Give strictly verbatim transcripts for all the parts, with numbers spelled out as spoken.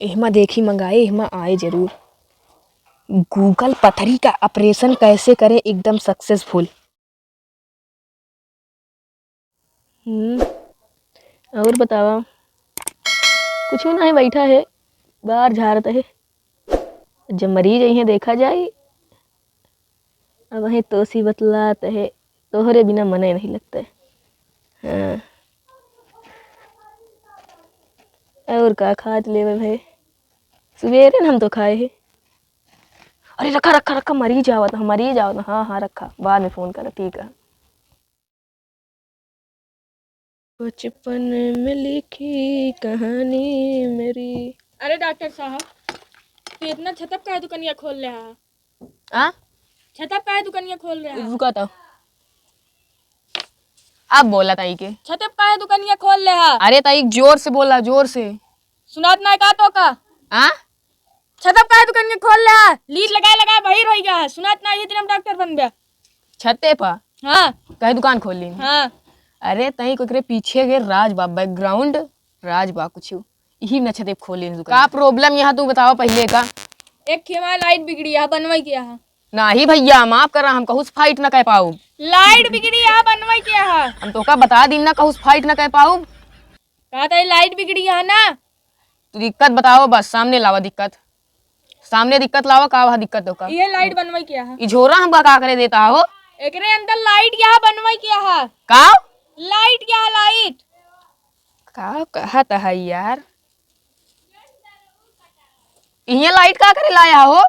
एहमा देखी मंगाए, एहमा आए जरूर। Google पथरी का operation कैसे करें एकदम successful। हम्म, और बतावा? कुछ भी नहीं, बैठा है, बाहर झारत है। जब मरीज अइहें, देखा जाई। अब वही तोसी बतलात है, तोहरे बिना मने नहीं लगता है। हाँ, और का खात लेवे भाई? सुबेरे न हम तो खाए है। अरे रखा, रखा, रखा, मरीज आवत ह, मरीज आवत ह। हाँ, हाँ, रखा, बाद में फोन करा, ठीक है। बचपन में लिखी कहानी मेरी। अरे डॉक्टर साहब, तू इतना छतप काहे दुकनिया खोल ले हा? आ? छतप काहे दुकनिया खोल ले हा? रुका तो। अब बोला ताई के। छतप काहे दुकनिया खोल ले हा? अरे ताई, जोर से बोला, जोर से। सुनात ना का तो का? आ? छतप काहे दुकनिया खोल ले हा? लीड लगाए लगाए बहिर होई गया है। सुनात ना, ये दिन हम डॉक्टर बन गया। छते पर? हाँ। कहे दुकान खोल ली? हाँ। अरे तई को एकरे पीछे के राज बा, background राज बा कुछ। यही न छते खोल ली दुकान। का problem यहाँ तू बतावा पहिले का? एक खेमा लाइट बिगड़ी है, बनवाई के यहाँ। नाही भैया, माफ करा, हम कहूँ से fight न कर पाउब। लाइट बिगड़ी है, बनवाई के यहाँ। हम तोका बता दीन ना, कहूँ से fight न कर पाउब। कहा था ये लाइट बिगड़ी है ना? तू दिक्कत बतावा बस, सामने लावा दिक्कत। सामने दिक्कत लावा, का वहा दिक्कत हो का? ये लाइट बनवाई के यहाँ। ई झोरा हमका का करे देता हो? एकरे अंदर लाइट यहाँ बनवाई के यहाँ। का? लाइट यहाँ, लाइट। का कहत है यार? इहे लाइट का करे लाया हो?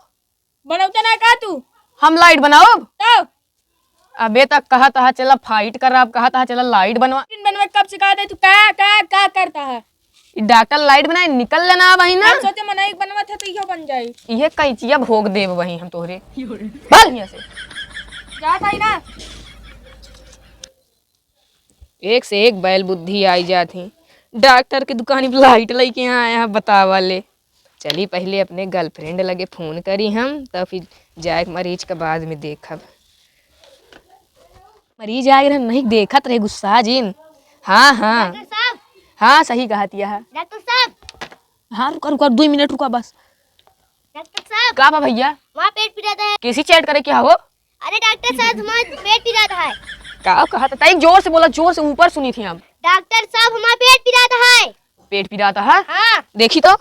बनौते ना का तू? हम लाइट बनाउब? तब? अबे तक कहत हा चला fight करब, कहत हा चला लाइट बनवा। दिन बनवे कब से कहत है तू का, का, का करता है? ई डॉक्टर लाइट बनाए निकल लेना वही ना। हम सोचे मनई बनवा था तो इहो बन जाई। इहे कैंचिया भोग देब वही हम तोहरे। भाग यहाँ से। जात है ना। एक से एक बैल बुद्धि आई जात ही। डॉक्टर के दुकानी पे लाइट लइके आया है, बतावा ले। चली पहिले अपने girlfriend लगे फोन करी हम, तब फिर जाए के मरीज के बाद में देखब। मरीज आए रहे, नहीं देखत रहे, गुस्सा जिन। हाँ, हाँ। डॉक्टर साहब। हाँ, सही कहत यह। डॉक्टर साहब। हाँ, रुका, रुका, दो मिनट रुका बस। डॉक्टर साहब। का बा भैया? हमार पेट पिरात है। कैसी चेट करे क्या हो? अरे डॉक्टर साहब, हमार पेट पिरात है। का कहत है? ताई जोर से बोला, जोर से, ऊपर सुनी थी हम। डॉक्टर साहब, हमार पेट पिरात है। पेट पिरात है? हाँ। देखी तो।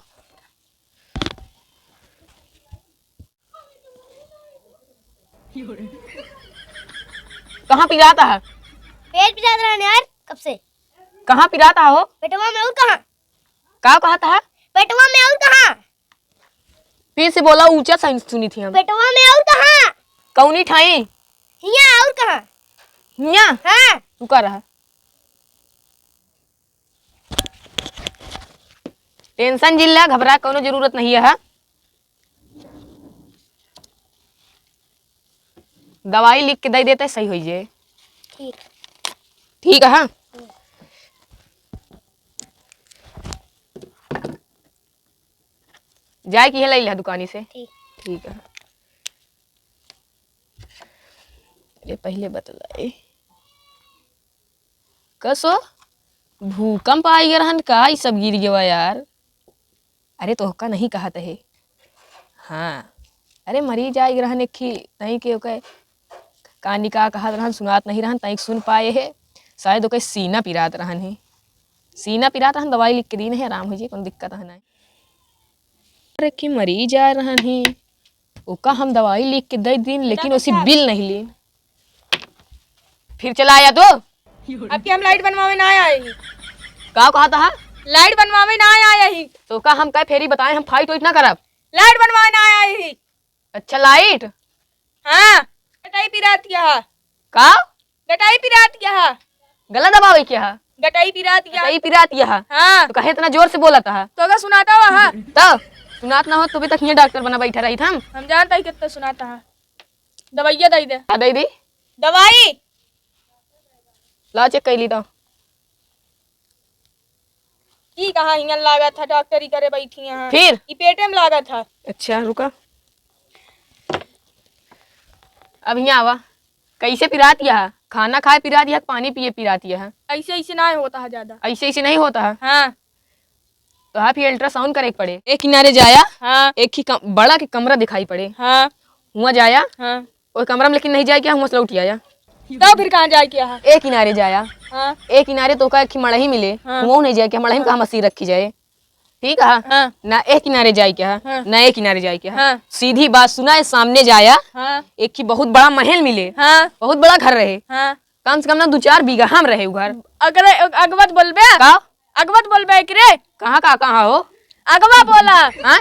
कहाँ पिरात है? पेट पिरात रहने यार, कब से। कहाँ पिरात है हो? पेटवा में और कहाँ? का कहत है? पेटवा में और कहाँ? फिर से बोला, ऊंचा से सुनी थी हम। पेटवा में और कहाँ? कौनी ठाई? हिया और कहाँ? हिया? हाँ। रुका रहा। Tension जिन ला, घबरा कौनो जरूरत नहीं है। दवाई लिख के दे देते, सही हो जाए। ठीक। ठीक है, हाँ। जाए कि है, ले लिया दुकानी से। ठीक। ठीक है। अरे पहले बतलाए। कसो भूकंप आई रहन का, ई सब गिर गवा यार। अरे तोहका नहीं कहत है। हाँ, अरे मरीज आई रहन एक ही, तई के ओके कानी का कहत रहन, सुनात नहीं रहन, तई सुन पाए है। शायद ओके सीना पिरात रहन है, सीना पिरात रहन, दवाई लिख के दीन है, आराम हो जाए, कोनो दिक्कत है नहीं। अरे कि मरीज आ रहन ही, ओका हम दवाई लिख के दे दीन, लेकिन ओसी बिल नहीं लीन। फिर चला आया तू। अब कि हम लाइट बनवावे ना आए ही। का कहत हा? लाइट बनवावे ना आए ही। तो का हम कई फेरी बताए, हम fight वाइट ना करब। लाइट बनवावे ना आए ही। अच्छा, लाइट? हाँ, गटाई पिरात यहा। का? गटाई पिरात यहा। गला दबावे के हा? गटाई पिरात यहा। गटाई पिरात यहा। हाँ। तो काहे इतना जोर से बोलत हा? तो का सुनाता हुआ हा? तो सुनात ना हो तो भी तक हियाँ डॉक्टर बना बैठा रही था हम। हम जानता ही कितना सुनाता हा। दवाइया दे दे। का दे दी? दवाई। ला check कर ली तो। ई कहाँ हिंगन लागत है, डॉक्टरी करे बैठी यहाँ। फिर? ई पेटे में लागत है। अच्छा, रुका। अब हियाँ आवा। कैसे पिरात यह? खाना खाए पिरात यह, पानी पिए पिरात यह? ऐसे, ऐसे ना होता है ज्यादा। ऐसे, ऐसे नहीं होता है? हाँ। तो हाँ, फिर अल्ट्रासाउंड करे के पड़े। एक किनारे जाया, हाँ। एक ही कम-, बड़ा के कमरा दिखाई पड़े। हाँ। हुआँ जाया, हाँ। ओह कमरा में लेकिन नहीं जाए क्या, हुआँ से लौट आया। तब फिर कहाँ जाए क्या है? एक किनारे जाया। हाँ। एक किनारे तोका एक ही मड़ही मिले, हाँ। हुआँ नहीं जाए क्या, मड़ही में हाँ। कहाँ मशीन रखी जाए। ठीक है? हाँ। ना एक किनारे जाए क्या है, हाँ। ना एक किनारे जाए क्या है। हाँ। सीधी बात सुना, ये सामने जाया, हाँ। एक ही बहुत बड़ा महल मिले, हाँ। बहुत बड़ा घर रहे। हाँ। कम से कम ना दो चार बीघा हम रहे उ घर। अगर अगवत बोलबे? का? अगवत बोलबे कि रे? कहाँ का, कहाँ हो? अगवा बोला। हाँ?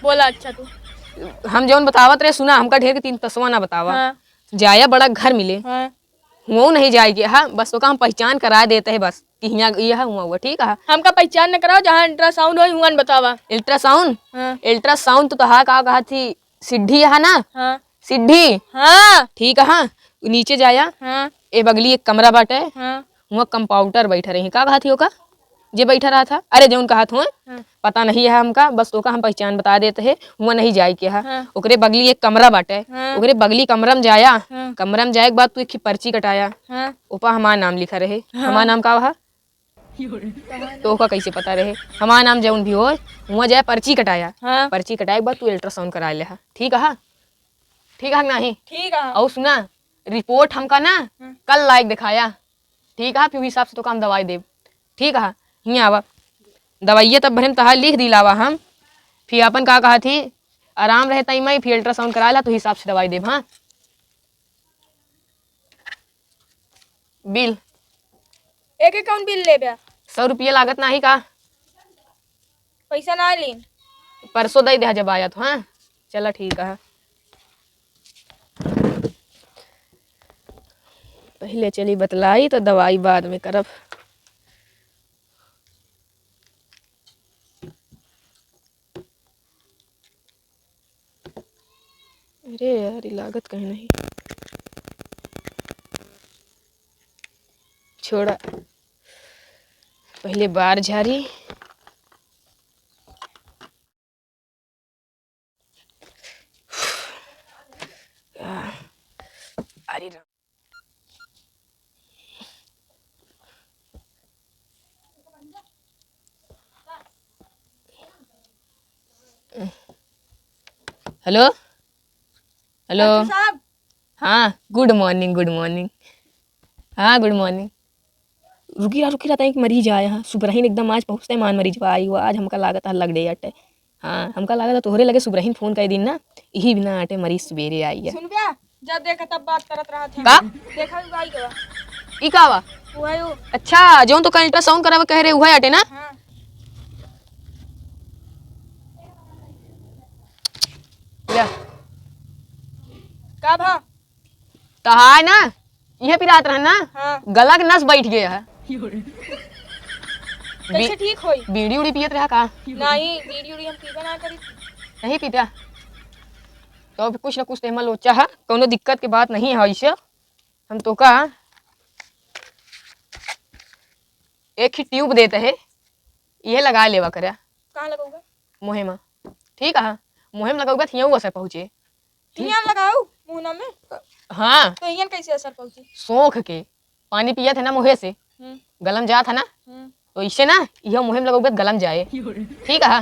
बोला, अच्छा तू। हम जौन बतावत रहे सुना, हमका ढेर के तीन तसवा ना बतावा। हाँ। जाया बड़ा घर मिले। हाँ। हुआँ नहीं जाए के, हाँ, बस ओका हम पहचान करा देते हैं बस, कि हियाँ ये है, हुआँ हुआ, ठीक है? हमका पहचान न कराओ, जहाँ अल्ट्रासाउंड होई, हुआँ न बतावा। अल्ट्रासाउंड? हाँ। अल्ट्रासाउंड तो, तो हाँ, का कहा थी, सीढ़ी है ना? हाँ। सीढ़ी? हाँ। ठीक है, हाँ। नीचे जाया। हाँ। ए बगली एक कमरा बाटे। हाँ। हुआँ कंपाउंडर बैठा रही। का कहा थी ओका? जे बैठा रहा था? अरे, जौन कहा थी, हाँ। पता नहीं है हमका, बस ओका हम पहचान बता देते हैं। हुआँ नहीं जाए के है। हाँ। ओकरे बगली एक कमरा बाटे। हाँ। ओकरे बगली कमरा में जाया। हाँ। कमरा में जाए के बाद तू एक ही पर्ची कटाया। हाँ। ओपा हमार नाम लिखा रहे। हाँ। हमार नाम का है? तो ओका कैसे पता रहे? हमार नाम जौन भी होय, हुआँ जाए पर्ची कटाया। हाँ। पर्ची कटाए के बाद तू अल्ट्रासाउंड करा ले हा। ठीक है? ठीक है कि नहीं? ठीक है। और सुना, रिपोर्ट हमका ना हम्म। कल लायक दिखाया। ठीक है? फिर हिसाब से तो काम दवाई देब। ठीक है? हियाँ आवा। दवाइया तब भरे में तहार लिख दिलावा हम। फिर अपन का कहा थी, आराम रहे तई मैं, फिर अल्ट्रासाउंड करा ला, तो हिसाब से दवाई देब, हाँ? बिल। एक एक कौन बिल लेबे? सौ रुपया लागत नाही का? पैसा ना लीन। परसों दे दे जब आया तो, हाँ? चला ठीक है। पहले चली बतलाई तो दवाई बाद में करब। अरे यार, ई लागत कहीं नहीं। छोड़ा, पहले बार झारी। अरे राम। हेलो, हेलो। डॉक्टर साहब। हाँ, गुड मॉर्निंग, गुड मॉर्निंग। हाँ, गुड मॉर्निंग। रुकी रहा, रुकी रहा, तैं एक मरीज आया है, सुबरहिन एकदम आज पहुँचते मान मरीज आई हुआ, आज हमका लागत है लग डे अटे। हाँ, हमका लागत है तोहरे लगे सुबरहिन फोन कर दिन ना, यही बिना अटे मरीज सुबेरे आई है। सुन बे, जब देखा तब बात करत रहत है। का? देखा उ आई गवा। ई का बा? उहे उ। अच्छा, जौन तो कल अल्ट्रासाउंड करावे कह रहे, उहे अटे ना? हाँ। या। का भा? तहार ना, इहे पिरात रहा ना, हाँ। गला के नस बैठ गया है। कैसे बी-, ठीक होई? बीड़ी उड़ी पियत रहा का? नहीं, बीड़ी उड़ी हम पीबे ना करी। नहीं पीता? तो अब कुछ ना कुछ तो एमा लोचा है, कौनो दिक्कत के बात नहीं है। ऐसे हम तोका एक ही ट्यूब देते हैं, इहे लगा लेवा करे। कहाँ लगाऊंगा? मुँहे मा। ठीक है, मुँहे मा लगाऊंगा, हियाँ असर पहुँचे। हियाँ लगाऊ, मुँहना में? हाँ। तो हियाँ कैसे असर पहुँची? सोख के पानी पियत है ना मुँहे से, हम्म। गलम जात है ना, हम्म। तो इसे ना, इहे मुँहे मा लगाऊंगा, गलम जाए। ठीक है,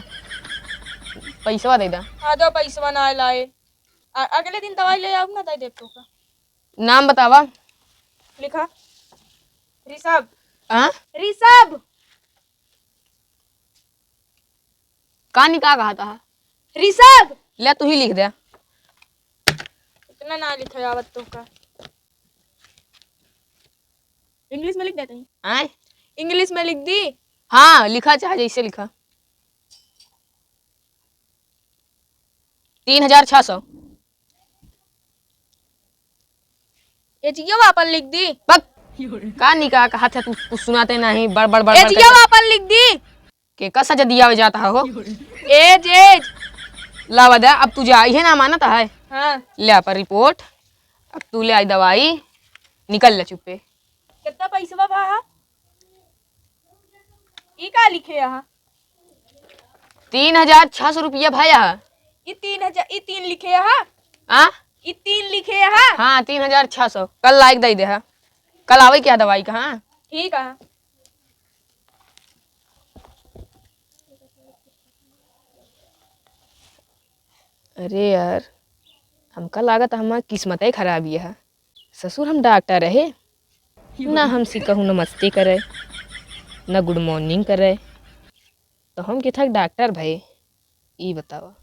पैसवा दे दा। हाँ, दो पैसवा ना लाए। अ-, अगले दिन दवाई ले आऊ ना, दे देब तोका। नाम बतावा। लिखा। ऋषभ। हाँ? ऋषभ। का निका कहा था? ऋषभ। ले, तू ही लिख दे। इतना ना लिखा आवत तोका। इंग्लिश में लिख देते हैं। आय? इंग्लिश में लिख दी। हाँ, लिखा चाहे जैसे लिखा। तीन हजार छह सौ। एजियो आपन लिख दी। बक। का निका कहा था तू, कुछ सुनाते नहीं, बड़, बड़, बड़, बड़ एजियो करके। आपन लिख दी। के का सजा दिया जाता हो? एज, एज। लावा दे, अब तू जा, इहे ना मानत है। हाँ। ले आपन रिपोर्ट, अब तू ले आई दवाई, निकल ले चुप्पे। कितना पैसवा भा है? ई का लिखे यहाँ? तीन हजार छह सौ रुपया भा है। ई तीन हजार, ई तीन लिखे यहाँ? आ? ई तीन लिखे यहाँ? हाँ, तीन हजार छह सौ। कल लायक दे दे है। कल आवे क्या दवाई का? हाँ? ठीक है। अरे यार, हमका लागत हमार किस्मतै खराब यह। ससुर हम डॉक्टर रहे, ना हमसे कहूँ नमस्ते करे, ना good morning करे। तो हम किथक डॉक्टर भए, ई बतावा।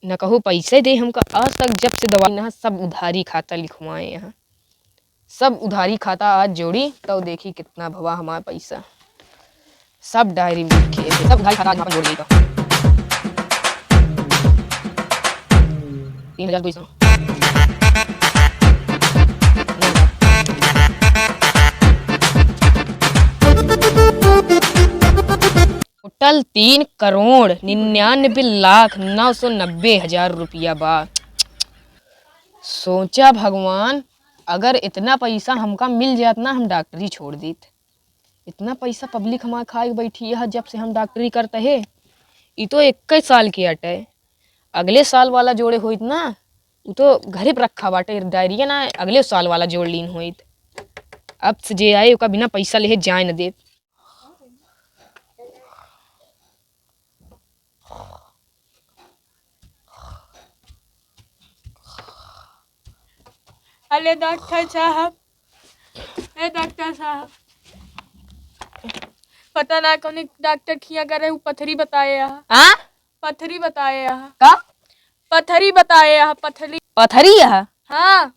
न कहू पैसे दे हमका, आज तक जब से दवाई ना सब उधारी खाता लिखवाए यहाँ। सब उधारी खाता आज जोड़ी, तब देखी कितना भवा हमार पैसा। सब डायरी में लिखे है, सब उधारी खाता आज यहाँ पर जोड़ देगा। तीन हजार दो सौ। टोटल तीन करोड़ निन्यानवे लाख नौ सौ नब्बे हजार रुपया बा। सोचा भगवान, अगर इतना पैसा हमका मिल जात ना, हम डॉक्टरी छोड़ दीत। इतना पैसा पब्लिक हमार खाए के बैठी है, जब से हम डॉक्टरी करत है। ई तो इक्कीस साल के अटे, अगले साल वाला जोड़े होइत ना, उ तो घरे पर रखा बाटे डायरिया ना, अगले साल वाला जोड़ लीन होइत। अब से जे आए, ओका बिना पैसा लेहे जाए न देब। अरे डॉक्टर साहब, ए डॉक्टर साहब, पता ना कौन डॉक्टर खिया करे, उ पथरी बताए यहाँ। हाँ? पथरी बताए यहाँ। का? पथरी बताए यहाँ, पथरी। पथरी यहाँ? हाँ।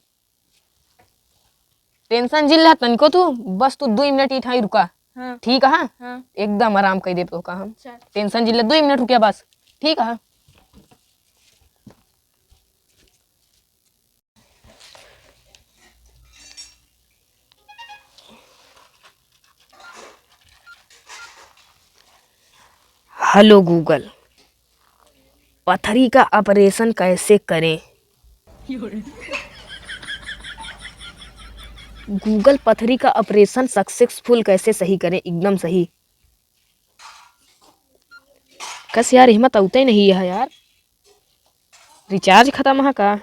टेंशन जिन ले तनिको तू, बस तू दुई मिनट इठाई रुका। हाँ। ठीक है? हाँ। एकदम आराम कर दे तो का हम। चल। टेंशन जिन ले, दुई मिनट रुकिया बस। ठीक है? हेलो गूगल, पथरी का ऑपरेशन कैसे करें? गूगल, पथरी का ऑपरेशन सक्सेसफुल कैसे सही करें, एकदम सही। कस यार, हिम्मत औते नहीं है यार, रिचार्ज खतम है का?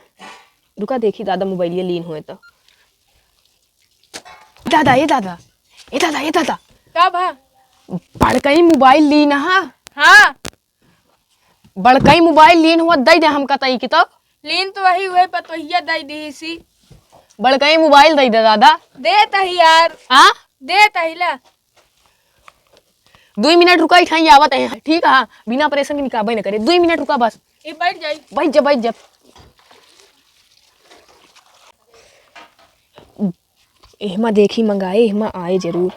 रुका देखी दादा मोबाइलिया लीन होए तो। दादा, ए दादा, ए दादा, ए दादा। का भा? बड़कई मोबाइल लीन हा। हाँ। बड़कई मोबाइल लीन हुआ, दई दे हमका तई की तो। लीन तो वही हुए, पतोहिया दई दी सी। बड़कई मोबाइल दई दे दादा। दे तही यार। हाँ? दे तही ला। दुई मिनट रुका, इठाई आवत है, ठीक है? बिना ऑपरेशन के निकाबे न करे, दुई मिनट रुका बस। ए, बैठ जाई। बैठ जा, बैठ जा। एहमा देखी मंगाए, एहमा आए जरूर।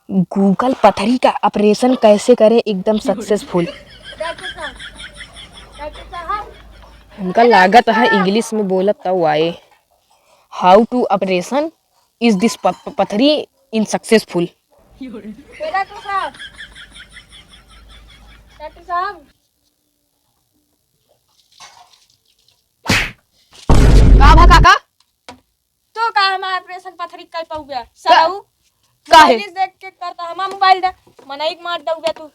गूगल पथरी का ऑपरेशन कैसे करें एकदम सक्सेसफुल। डॉक्टर साहब, डॉक्टर साहब। हमका लागत है इंग्लिश में बोलत तउ आए। How to operation is this प-, प-, पथरी in successful। ए डॉक्टर साहब, डॉक्टर साहब। का भा काका? तो का हमार ऑपरेशन पथरी कर पाउबे? का-, सरऊ, काहे? मोबाइल देख के करता, हमार मोबाइल दे, मनई के मार दउबे तू।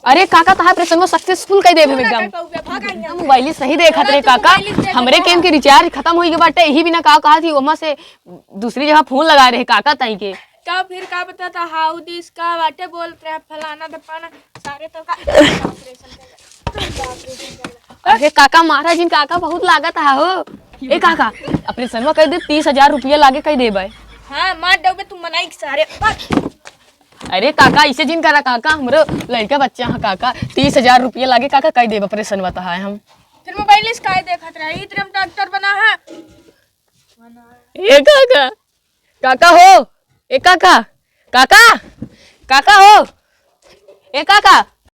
अरे काका, तहार ऑपरेशन सक्सेसफुल कर देबे हम एकदम। मोबाइल सही देखत रहे काका, हमरे केम के रिचार्ज खतम होइ गए बाटे, यही बिना का कहा थी, ओमा से दूसरी जगह फोन लगा रहे काका ताई के। का फिर का बता था, how this का बाटे बोलत रहे, फलाना धपाना, सारे तो का। अरे काका, मारा जिन काका, बहुत लागत है हो। ए काका, ऑपरेशनवा कर दे, तीस हजार रुपया लागे कर देबे। हाँ, मार दउबे तू मनई के सारे। अरे काका, ऐसे जिन करा काका, हमरो लड़का बच्चा है काका, तीस हजार रुपया लागे काका, कर देबे ऑपरेशनवा तो है हम। फिर मोबाइल इस काहे देखत रहे, इतने हम डॉक्टर बना है। ए काका, काका हो, ए काका, काका, काका हो, ए काका,